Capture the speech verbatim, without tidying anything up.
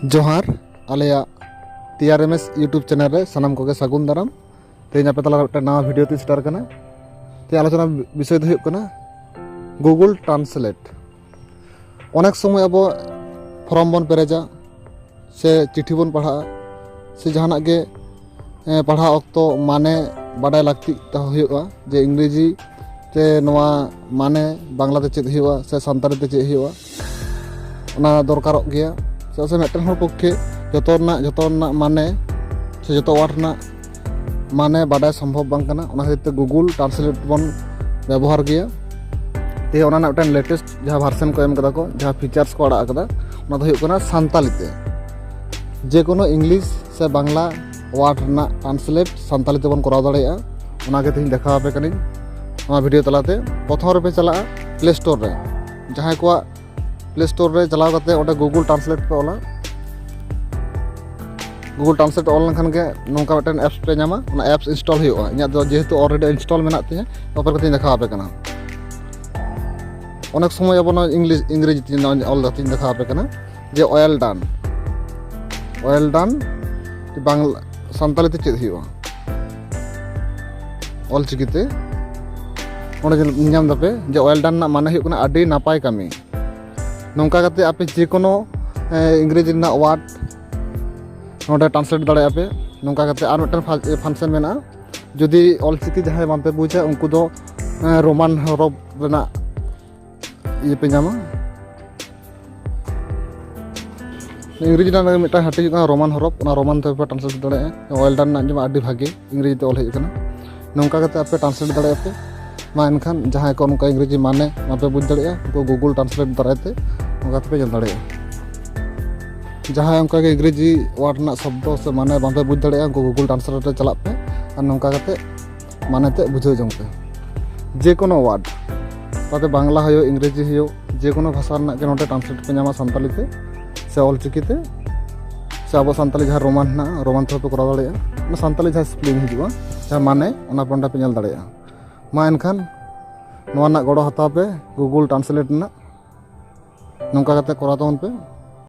ᱡᱚᱦᱟᱨ, ᱟᱞᱮᱭᱟᱜ ᱴᱤ ᱟᱨ M S YouTube channel ᱨᱮ ᱥᱟᱱᱟᱢ ᱠᱚᱜᱮ ᱥᱟᱹᱜᱩᱱ ᱫᱟᱨᱟᱢ᱾ ᱛᱮᱦᱮᱧ ᱟᱯᱮ ᱛᱟᱞᱟ ᱨᱮ ᱢᱤᱫᱴᱟᱝ ᱱᱟᱣᱟ ᱵᱷᱤᱰᱤᱭᱳ ᱛᱮᱧ ᱥᱮᱴᱮᱨ ᱠᱟᱱᱟ᱾ ᱛᱮᱦᱮᱧ ᱟᱞᱳᱪᱚᱱᱟ ᱵᱤᱥᱚᱭ ᱫᱚ ᱦᱩᱭᱩᱜ ᱠᱟᱱᱟ Google Translate᱾ ᱚᱱᱮᱠ ᱥᱚᱢᱚᱭ ᱟᱵᱚ ᱯᱷᱚᱨᱚᱢ ᱵᱚᱱ ᱯᱮᱨᱮᱡᱟ, ᱥᱮ ᱪᱤᱴᱷᱤ ᱵᱚᱱ ᱯᱟᱲᱦᱟᱜᱼᱟ, ᱥᱮ ᱡᱟᱦᱟᱱᱟᱜ ᱜᱮ ᱯᱟᱲᱦᱟᱣ ᱚᱠᱛᱚ ᱢᱟᱱᱮ ᱵᱟᱰᱟᱭ ᱞᱟᱹᱠᱛᱤ ᱦᱩᱭᱩᱜᱼᱟ, ᱡᱮ ᱤᱝᱨᱮᱡᱤ ᱛᱮ ᱱᱚᱣᱟ ᱢᱟᱱᱮ ᱵᱟᱝᱞᱟ ᱛᱮ ᱪᱮᱫ ᱦᱩᱭᱩᱜᱼᱟ ᱥᱮ ᱥᱟᱱᱛᱟᱲᱤ ᱛᱮ ᱪᱮᱫ ᱦᱩᱭᱩᱜᱼᱟ, ᱚᱱᱟ ᱫᱚᱨᱠᱟᱨᱚᱜ ᱜᱮᱭᱟ᱾ ᱪᱮᱫᱟᱜ ᱥᱮ ᱢᱤᱫᱴᱮᱱ ᱦᱚᱲ ᱯᱚᱠᱠᱷᱮ ᱡᱚᱛᱚ ᱨᱮᱱᱟᱜ ᱡᱚᱛᱚ ᱨᱮᱱᱟᱜ ᱢᱟᱱᱮ ᱥᱮ ᱡᱚᱛᱚ ᱣᱟᱨᱰ ᱨᱮᱱᱟᱜ ᱢᱟᱱᱮ ᱵᱟᱰᱟᱭ ᱥᱚᱢᱵᱷᱚᱵ ᱵᱟᱝ ᱠᱟᱱᱟ᱾ ᱚᱱᱟ ᱠᱷᱟᱹᱛᱤᱨ ᱛᱮ Google Translate ᱵᱚᱱ ᱵᱮᱵᱚᱦᱟᱨ ᱜᱮᱭᱟ᱾ ᱛᱮ ᱚᱱᱟ ᱨᱮᱱᱟᱜ ᱢᱤᱫᱴᱮᱱ ᱞᱮᱴᱮᱥᱴ ᱡᱟᱦᱟᱸ ᱵᱷᱟᱨᱥᱮᱱ ᱠᱚ ᱮᱢ ᱠᱟᱫᱟ ᱠᱚ, ᱡᱟᱦᱟᱸ ᱯᱷᱤᱪᱟᱨᱥ ᱠᱚ ᱟᱲᱟᱜ ᱠᱟᱫᱟ, ᱚᱱᱟ ᱫᱚ ᱦᱩᱭᱩᱜ ᱠᱟᱱᱟ ᱥᱟᱱᱛᱟᱞᱤ ᱛᱮ᱾ ᱡᱮ ᱠᱳᱱᱳ ᱤᱝᱞᱤᱥ ᱥᱮ ᱵᱟᱝᱞᱟ ᱣᱟᱨᱰ ᱨᱮᱱᱟᱜ ᱴᱨᱟᱱᱥᱞᱮᱴ ᱥᱟᱱᱛᱟᱞᱤ ᱛᱮᱵᱚᱱ ᱠᱚᱨᱟᱣ ᱫᱟᱲᱮᱭᱟᱜᱼᱟ᱾ ᱚᱱᱟᱜᱮ ᱛᱮᱦᱮᱧ ᱫᱮᱠᱷᱟᱣ ᱟᱯᱮ ᱠᱟᱹᱱᱟᱹᱧ ᱱᱚᱣᱟ ᱵᱷᱤᱰᱤᱭᱳ ᱛᱟᱞᱟᱛᱮ᱾ ᱯᱨᱚᱛᱷᱚᱢ ᱨᱮᱯᱮ ᱪᱟᱞᱟᱜᱼᱟ ᱯᱞᱮ ᱥᱴᱳᱨ ᱨᱮ᱾ ᱡᱟᱦᱟᱸᱭ ᱠᱚᱣᱟᱜ ᱯᱞᱮ ᱥᱴᱳᱨ ᱨᱮ ᱪᱟᱞᱟᱣ ᱠᱟᱛᱮ ᱚᱸᱰᱮ Google Translate ᱯᱮ ᱚᱞᱟ᱾ Google Translate ᱚᱞ ᱞᱮᱱᱠᱷᱟᱱ ᱜᱮ ᱱᱚᱝᱠᱟ ᱢᱤᱫᱴᱮᱱ ᱮᱯᱥ ᱯᱮ ᱧᱟᱢᱟ, ᱚᱱᱟ ᱮᱯᱥ ᱤᱱᱥᱴᱚᱞ ᱦᱩᱭᱩᱜᱼᱟ᱾ ᱤᱧᱟᱹᱜ ᱫᱚ ᱡᱮᱦᱮᱛᱩ ᱚᱞᱨᱮᱰᱤ ᱤᱱᱥᱴᱚᱞ ᱢᱮᱱᱟᱜ ᱛᱤᱧᱟᱹ, ᱚᱯᱮᱱ ᱠᱟᱛᱮᱧ ᱫᱮᱠᱷᱟᱣ ᱟᱯᱮ ᱠᱟᱱᱟ᱾ ᱚᱱᱮᱠ ᱥᱚᱢᱚᱭ ᱟᱵᱚ ᱱᱚᱣᱟ ᱤᱝᱞᱤᱥ, ᱤᱝᱨᱮᱡᱤ ᱛᱮ ᱱᱚᱣᱟ ᱚᱞ ᱠᱟᱛᱮᱧ ᱫᱮᱠᱷᱟᱣ ᱟᱯᱮ ᱠᱟᱱᱟ ᱡᱮ ᱚᱭᱮᱞ ᱰᱟᱱ, ᱚᱭᱮᱞ ᱰᱟᱱ ᱵᱟᱝᱞᱟ, ᱥᱟᱱᱛᱟᱲᱤ ᱛᱮ ᱪᱮᱫ ᱦᱩᱭᱩᱜᱼᱟ? ᱚᱞ ᱪᱤᱠᱤᱛᱮ ᱚᱸᱰᱮ ᱧᱮᱞ ᱧᱟᱢ ᱫᱟᱯᱮ ᱡᱮ ᱚᱭᱮᱞ ᱰᱟᱱ ᱨᱮᱱᱟᱜ ᱢᱟᱱᱮ ᱦᱩᱭᱩᱜ ᱠᱟᱱᱟ ᱟᱹᱰᱤ ᱱᱟᱯᱟᱭ ᱠᱟᱹᱢᱤ᱾ ᱱᱚᱝᱠᱟ ᱠᱟᱛᱮ ᱟᱯᱮ ᱡᱮ ᱠᱳᱱᱳ, ᱮ, ᱤᱝᱨᱮᱡᱤ ᱨᱮᱱᱟᱜ ᱣᱟᱨᱰ ᱱᱚᱰᱮ ᱴᱨᱟᱱᱥᱞᱮᱴ ᱫᱟᱲᱮᱭᱟᱜᱼᱟ ᱯᱮ᱾ ᱱᱚᱝᱠᱟ ᱠᱟᱛᱮ ᱟᱨ ᱢᱤᱫᱴᱮᱱ ᱯᱷᱟ-, ᱯᱷᱟᱱᱥᱮᱱ ᱢᱮᱱᱟᱜᱼᱟ᱾ ᱡᱩᱫᱤ ᱚᱞ ᱪᱤᱠᱤ ᱡᱟᱦᱟᱸᱭ ᱵᱟᱝᱯᱮ ᱵᱩᱡᱟ, ᱩᱱᱠᱩ ᱫᱚ, ᱮ, ᱨᱳᱢᱟᱱ ᱦᱚᱨᱚᱯ ᱨᱮᱱᱟᱜ ᱤᱭᱟᱹ ᱯᱮ ᱧᱟᱢᱟ᱾ ᱤᱝᱨᱮᱡᱤ ᱨᱮᱱᱟᱜ ᱢᱤᱫᱴᱟᱝ ᱦᱟᱹᱴᱤᱧ ᱦᱩᱭᱩᱜ ᱠᱟᱱᱟ ᱨᱳᱢᱟᱱ ᱦᱚᱨᱚᱯ, ᱚᱱᱟ ᱨᱳᱢᱟᱱ ᱛᱮᱯᱮ ᱴᱨᱟᱱᱥᱞᱮᱴ ᱫᱟᱲᱮᱭᱟᱜᱼᱟ᱾ ᱚᱭᱮᱞ ᱰᱟᱱ ᱨᱮᱱᱟᱜ ᱡᱮᱢᱚᱱ ᱟᱹᱰᱤ ᱵᱷᱟᱜᱮ ᱤᱝᱨᱮᱡᱤ ᱛᱮ ᱚᱞ ᱦᱮᱡ ᱟᱠᱟᱱᱟ᱾ ᱱᱚᱝᱠᱟ ᱠᱟᱛᱮ ᱟᱯᱮ ᱴᱨᱟᱱᱥᱞᱮᱴ ᱫᱟᱲᱮᱭᱟᱜᱼᱟ ᱯᱮ᱾ ᱢᱟ ᱮᱱᱠᱷᱟᱱ ᱡᱟᱦᱟᱸᱭ ᱠᱚ ᱱᱚᱝᱠᱟ ᱤᱝᱨᱮᱡᱤ ᱢᱟᱱᱮ ᱵᱟᱯᱮ ᱵᱩᱡᱽ ᱫᱟᱲᱮᱭᱟᱜᱼᱟ, ᱩᱱᱠᱩ Google Translate ᱫᱟᱨᱟᱭ ᱛᱮ ᱱᱚᱝᱠᱟ ᱛᱮᱯᱮ ᱧᱮᱞ ᱫᱟᱲᱮᱭᱟᱜᱼᱟ᱾ ᱡᱟᱦᱟᱸᱭ ᱚᱱᱠᱟᱜᱮ ᱤᱝᱨᱮᱡᱤ ᱣᱟᱨᱰ ᱨᱮᱱᱟᱜ ᱥᱚᱵᱫᱚ ᱥᱮ ᱢᱟᱱᱮ ᱵᱟᱯᱮ ᱵᱩᱡᱽ ᱫᱟᱲᱮᱭᱟᱜᱼᱟ, ᱩᱱᱠᱩ Google Translate ᱨᱮ ᱪᱟᱞᱟᱜ ᱯᱮ ᱟᱨ ᱱᱚᱝᱠᱟ ᱠᱟᱛᱮ ᱢᱟᱱᱮ ᱛᱮ ᱵᱩᱡᱷᱟᱹᱣ ᱡᱚᱝ ᱯᱮ᱾ ᱡᱮ ᱠᱳᱱᱳ ᱣᱟᱨᱰ, ᱛᱟᱛᱮ ᱵᱟᱝᱞᱟ ᱦᱩᱭᱩᱜ, ᱤᱝᱨᱮᱡᱤ ᱦᱩᱭᱩᱜ, ᱡᱮ ᱠᱳᱱᱳ ᱵᱷᱟᱥᱟ ᱨᱮᱱᱟᱜ ᱜᱮ ᱱᱚᱰᱮ ᱴᱨᱟᱱᱥᱞᱮᱴ ᱯᱮ ᱧᱟᱢᱟ ᱥᱟᱱᱛᱟᱲᱤ ᱛᱮ ᱥᱮ ᱚᱞ ᱪᱤᱠᱤ ᱛᱮ, ᱥᱮ ᱟᱵᱚ ᱥᱟᱱᱛᱟᱲᱤ ᱡᱟᱦᱟᱸ ᱨᱳᱢᱟᱱ ᱦᱮᱱᱟᱜᱼᱟ, ᱨᱳᱢᱟᱱ ᱛᱮᱦᱚᱸ ᱯᱮ ᱠᱚᱨᱟᱣ ᱫᱟᱲᱮᱭᱟᱜᱼᱟ᱾ ᱚᱱᱟ ᱥᱟᱱᱛᱟᱲᱤ ᱡᱟᱦᱟᱸ ᱥᱯᱮᱞᱤᱝ ᱦᱤᱡᱩᱜᱼᱟ, ᱡᱟᱦᱟᱸ ᱢᱟᱱᱮ, ᱚᱱᱟ ᱯᱮ ᱚᱸᱰᱮ ᱯᱮ ᱧᱮᱞ ᱫᱟᱲᱮᱭᱟᱜᱼᱟ᱾ ᱢᱟ ᱮᱱᱠᱷᱟᱱ ᱱᱚᱣᱟ ᱨᱮᱱᱟᱜ ᱜᱚᱲᱚ ᱦᱟᱛᱟᱣ ᱯᱮ, Google Translate ᱨᱮᱱᱟᱜ᱾ ᱱᱚᱝᱠᱟ ᱠᱟᱛᱮ ᱠᱚᱨᱟᱣ ᱛᱟᱵᱚᱱ ᱯᱮ᱾